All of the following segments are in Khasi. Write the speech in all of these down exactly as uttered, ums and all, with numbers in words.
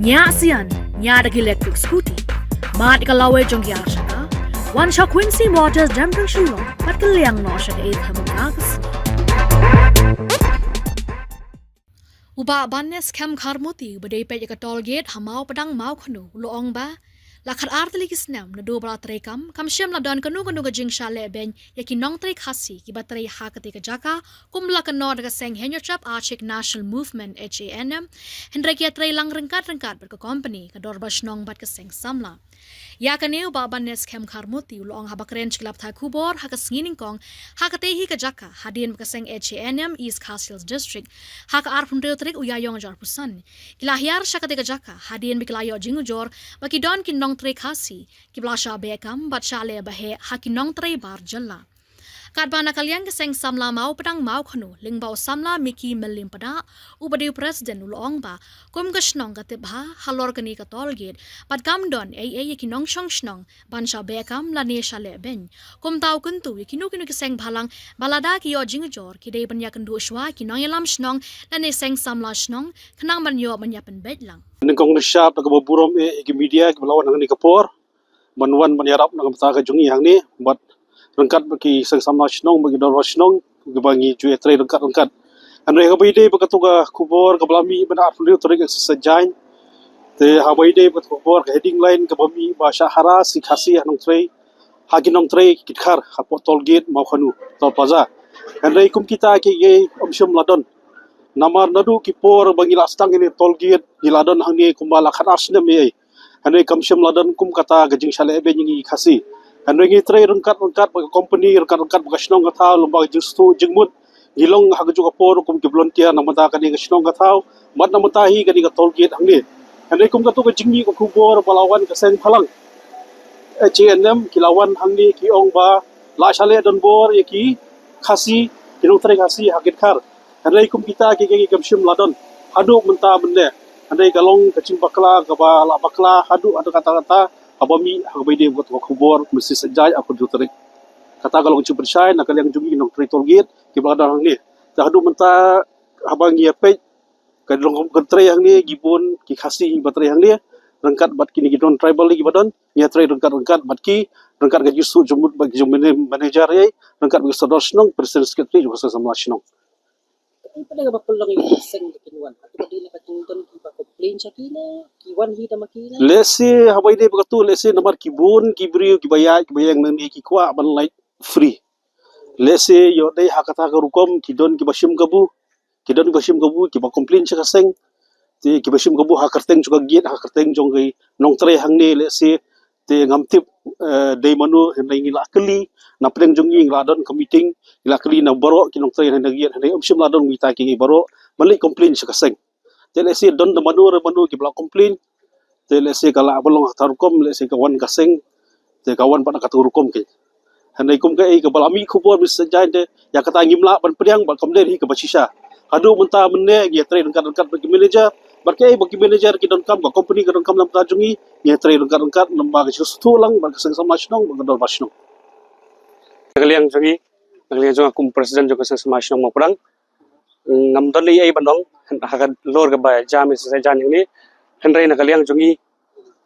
Ñiah sian, ñiah da ki electric scooty. Mad ka lawei jong ki ar shaka. Wan sha Quincy Motors Downtown Shillong, bad kylliang noh sha ka eighth Hemukha ka sngi. U Bah Bannes Khemkharmuti, uba dei peit ïa ka toll gate ha Mawpadang Mawkhanu, u la ong ba la khatar tylli ki snem naduh ba la treikam, kam shym la don kano kano ka jingshah lehbeiñ ïa ki nongtrei Khasi kiba trei ha katei ka jaka, kumba la kynnoh da ka seng Hynñiewtrep Achik National Movement, H A N M, hynrei ki ïatrei lang ryngkat ryngkat bad ka kompani, ka dorbar shnong bad ka seng samla. Ïa kane u Bah Bannes Khemkharmuti u la ong haba kren sha ki lad pathai khubor ha ka sngi nyngkong ha katei hi ka jaka, hadien ba ka seng H A N M East Khasi Hills District ha ka arphew hynriew tarik u Ïaïong arhajar arphew san ki la hiar sha katei ka jaka, hadien ba ki la ïoh jingujor ba ki don ki nongtrei Khasi kiba la shah beh kam bad shah leh baheh ha ki nongtrei bar jylla. Katba na ka liang ka seng samla Mawpadang Mawkhanu, lyngba u samla Mickey Mylliem Pdeng, uba dei u president, u la ong ba kum ka shnong ka tip bha halor kane ka toll gate, bad kam don ei ei ïa ki nongshong shnong ban shah beh kam lane shah lehbeiñ. Kumta u kyntu ïa kino kino ki seng bhalang ba lada ki ïoh jingujor, ki dei ban ïakynduh shuwa ki nongïalam shnong lane seng samla shnong, khnang ban ïoh ban ïapynbeit lang. Nyngkong nyngshap da kaba burom eh ïa ki media kiba la wan hangne ka por ban wan ban ïarap na ka bynta ka jong ngi hangne, bad ryngkat bad ki seng samla shnong bad ki dorbar shnong kiba ngi ju ïatrei ryngkat ryngkat. Hynrei kaba ïadei bad kato ka khubor kaba la mih mynta arphew hynriew tarik, exercise jaiñ. Te haba ïadei bad ka khubor, ka heading line kaba mih ba shah harass ïa ki Khasi ha nongtrei, ha ki nongtrei ki dkhar hapoh toll gate Mawkhanu, toll plaza. Hynrei kum kita ki, ki ym shym la don. Namar naduh ki por ba ngi la sdang ïa kane ka toll gate, ngi la don hangne kumba la khatar snem ei ei. Hynrei kam shym la don kum kata ka jingshah lehbeiñ ïa ngi Khasi. Hynrei ngi trei ryngkat ryngkat bad ka kompani, ryngkat ryngkat bad ka shnong ka thaw, lyngba ka jingsngewthuh jingmut. Ngi long ha kajuh ka por kum ki volunteer na ka bynta kane ka shnong ka thaw, bad na ka bynta hi kane ka toll gate hangne. Hynrei kum kato ka jingmih ka khubor ba la wan ka seng bhalang H A N M, ki la wan hangne ki ong ba la shah leh donbor ïa ki Khasi, ki nongtrei Khasi ha ki dkhar. Hynrei kum kita ki, ki, ki kam shym la don haduh mynta mynne. Hynrei ka long ka jingbakla kaba la bakla haduh, haduh katta katta haba mih ha kaba ïadei bad ka khubor mynstep jaiñ arphew hynriew tarik. Kata ka long ka jingpynshai na ka liang jong ngi ki nongtrei toll gate kiba la don hangne. Te haduh mynta haba ngi ïa peit, ka long ka trei hangne, ki bun ki Khasi kiba trei hangne ryngkat bad kine ki don tribal kiba don, ngi ïatrei ryngkat ryngkat bad ki, ryngkat ka jingsngewthuh jingmut bad ki jong mane-, manager ei, ryngkat bad ki sordar shnong, president secretary jong ka seng samla shnong. Kaei pat kaba pynlong ïa ki seng ba kin wan? Hato ka dei na ka jingdon kiba complain sha ki ne ki wan hi da ma ki ne? Lehse haba ïadei bad kato, lehse namar ki bun ki briew kiba ïaid kiba ïeng nangne ki kwah ban lait free. Lehse ïoh dei ha kata ka rukom ki don kiba shim kabu, ki don kiba shim kabu kiba complain sha ka seng. Te kiba shim kabu ha kyrteng jong ka gate, ha kyrteng jong ki nongtrei hangne, lehse. Te ngam tip, eh, dei mano, hynrei ngi la kylli na pdeng jong ngi, ngi la don ka meeting, ngi la kylli na baroh ki nongtrei hangne na gate, hynrei ym shym la don kita ki baroh ban leit complain sha ka seng. Te lehse don da mano re mano kiba la complain. Te lehse ka lah ban long ha kata rukom, lehse ka wan ka seng, te ka wan pat ha kata rukom kein. Hynrei kum kaei kaba la mih khubor mynstep jaiñ, te ïa kata ngim lah ban pdiang bad kam dei hi kaba shisha. Haduh mynta mynne ngi ïatrei ryngkat ryngkat bad ki manager, bad kaei ba ki manager ki donkam, ka kompani ka donkam na ka bynta jong ngi, ngi ïatrei ryngkat ryngkat lyngba ka jingsngewthuh lang bad ka seng samla shnong bad ka dorbar shnong. Na ka liang jong ngi, na ka liang jong nga kum president jong ka seng samla shnong Mawpadang, ngam don ei ei ban ong ha ka lor kaba jam ïa ka seng jaiñ hangne. Hynrei na ka liang jong ngi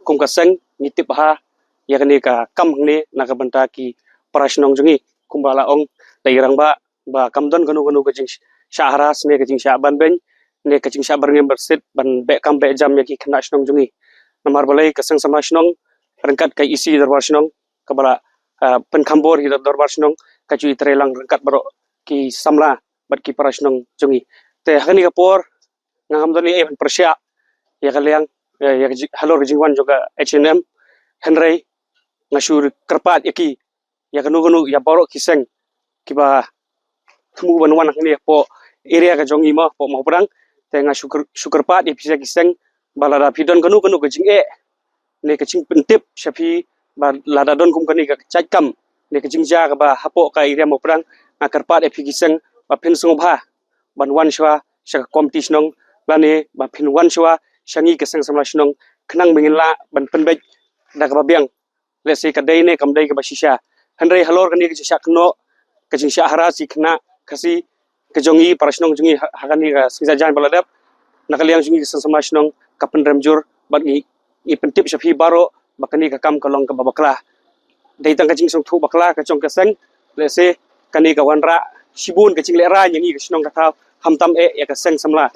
kum ka seng, ngi tip bha ïa kane ka kam hangne na ka bynta ki para shnong jong ngi, kumba la ong da i rangbah ba kam don kano kano ka jingshah harass ne ka jingshah banbeiñ ne ka jingshah byrngem byrsit ban beh kam beh jam ïa ki khynnah shnong jong ngi. Namar balei ka seng samla shnong ryngkat ka E C dorbar shnong kaba la, ah, pynkham bor hi da dorbar shnong, ka ju ïatrei lang ryngkat baroh ki samla bad ki para shnong jong ngi. Te ha kane ka por nga ngam don ei ei ban pyrshah ïa ka liang, ïa, ïa ka ji-, halor ka jingwan jong ka H A N M, hynrei nga shu kyrpad ïa ki, ïa kano kano, ïa baroh ki seng kiba thmu ban wan hangne hapoh area ka jong ngi mo, hapoh Mawpadang. Te nga shu kyr-, shu kyrpad ïa phi sa ki seng ba lada phi don kano kano ka jingeh ne ka jingpyntip sha phi ba lada don kum kane ka jait kam ne ka jingjia kaba hapoh ka area Mawpadang, nga kyrpad ïa phi ki seng ba phin sngewbha ban wan shuwa sha ka komiti shnong lane ba phin wan shuwa sha ngi ka seng samla shnong, khnang ba ngin lah ban pynbeit da kaba biang lehse ka dei ne kam dei kaba shisha. Hynrei halor kane ka jingshah kynnoh, ka jingshah harass ïa ki khynnah Khasi ka jong ngi, para shnong jong ngi ha, ha kane ka sngi Saitjaiñ ba la dep, na ka liang jong ngi ka seng samla shnong ka pynrem jur bad ngi pyntip sha phi baroh ba kane ka kam ka long kaba bakla. Dei tang ka jingsngewthuh bakla ka jong ka seng, lehse kane ka wanrah shibun ka jinglehrain ïa ngi ka shnong ka thaw, khamtam eh ïa ka seng samla,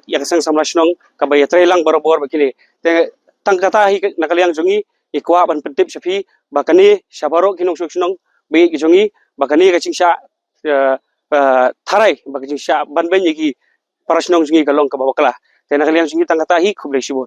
ïa ka seng samla shnong kaba ïatrei lang barabor bad kine. Te tang kata hi na ka liang jong ngi, ngi kwah ban pyntip sha phi ba kane sha baroh ki nongshong shnong ba ïeit ki jong ngi, ba kane ka jingshah tharai, ba ka jingshah banbeiñ ïa ki para shnong jong ngi ka long kaba bakla. Te na ka liang jong ngi tang kata hi, khublei shibun.